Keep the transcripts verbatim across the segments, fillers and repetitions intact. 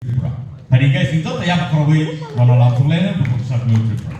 Tripura. Thani guys, sing joto yak khorogwi bono lamsok lainai bukhuk sak New Tripura.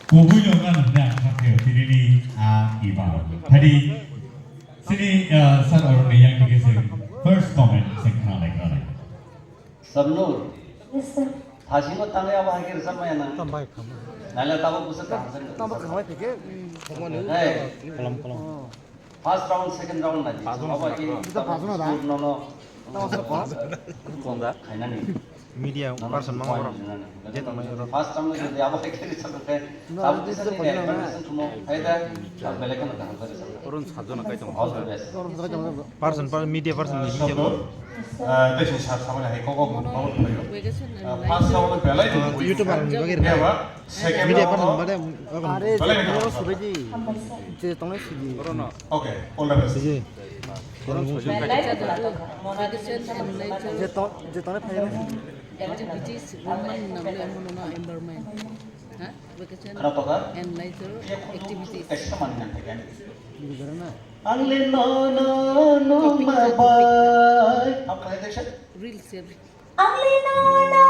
Kubui no nang hwnwi ang sakhe tinini a iba. Hadi sini, uh, sir or ni yang dikhe se first comment se khna lai khna lai. Sabnur. Yes, sir. Thasingo tangai abo hai khe rwchapmaya na. Tambai khama. Naila tabo busa kaham se. Tabo khamai thike. Hey. Kalam, kalam. First round, second round na di. Abo hai khe tabo busa no no. Tabo busa ko. Khainani. Media person mang borok. First round ni abo hai khe rwchapmaya. Tabo busa ni explanation thumo. Hai da. Belai kheno kaham se rwchapmaya. Arun sajona kai tong. All the best. Person, person, media person ni hingke bo. Ah, tei sini sar samani hai kok kok kok kok kok. Ah, first round belai ni. YouTube ni bagwi. Second round. Media person bade. Are belai ni. Subaidi. Je tongnai subaidi. Okay, all the best. Subaidi. Je to-, je tongnai phai. Activities, women, environment. Ha? Vacation and later activities. Ang le no no no ma bai. How can I take it? Reels, yeah. Ang le no no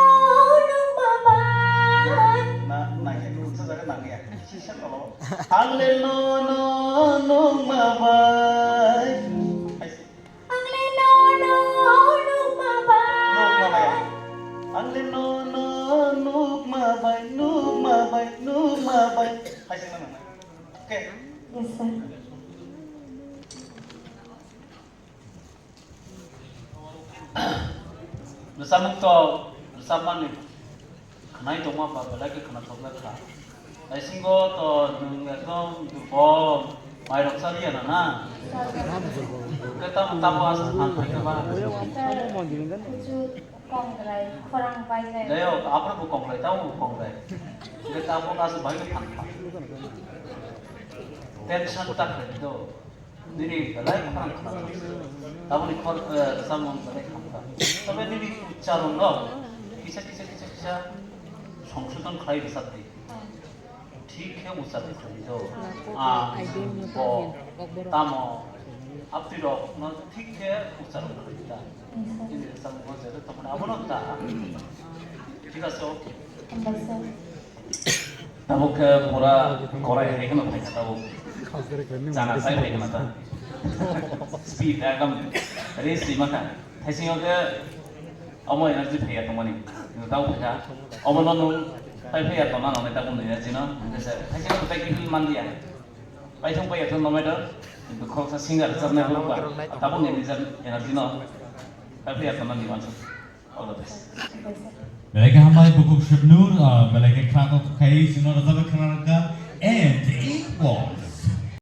no ma bai. Na, na ya, sa jaga na ya. Sisa ko. Ang le no no no ma bai. Ang le no no nukma bai. Nukma bai. Ang le no no nukma bai, nukma bai, nukma bai. Hai sing nang. Okay. Yes, sir. Rwchapmung to, rwchapmani. Nai tongma ba belai khe khwnathok le kha. Naisingo to nwng ekdom durbol, mairok chaliya na na. Khe tamo tamo asa phan phaikha ba. Kuchu kongrai, khorang pailai. Jayo, aphuru bo kongrai, tamo bo kongrai. Khe tamo asa bai khe phan phan. Tension ta khlai do. Nini belai khorang khorang. Taboni khor, eh, samung belai khorang. Tabe nini uchcharon no kisa kisa kisa kisa songsodon khlai bwsakdi. Thik khe uchcharon khlai do. Ang, bo, tamo, aptirok no thik khe uchcharon khlai da. Nini samung no jere tongmani abono da. Thik ase, okay. Tabuk khe pura korai hai kheno phaikha tabuk. Chana sai phaikha na ta. Speed ekdom race rima kha. Thaisingo khe omo energy phaiya tongmani. Kintu tabuk phaikha. Omo no nwng tai phaiya tongna nang tabuk nwng energy no. Hingke se thaisingo tai kiphil manliya. Paithung paiya thung no matter. Kintu khoroksa singer rwchapnai phuru ba tabuk ni energy, energy no tai phaiya tongna ni uansuk. All the best. Belai khe hambai bukhuk sip.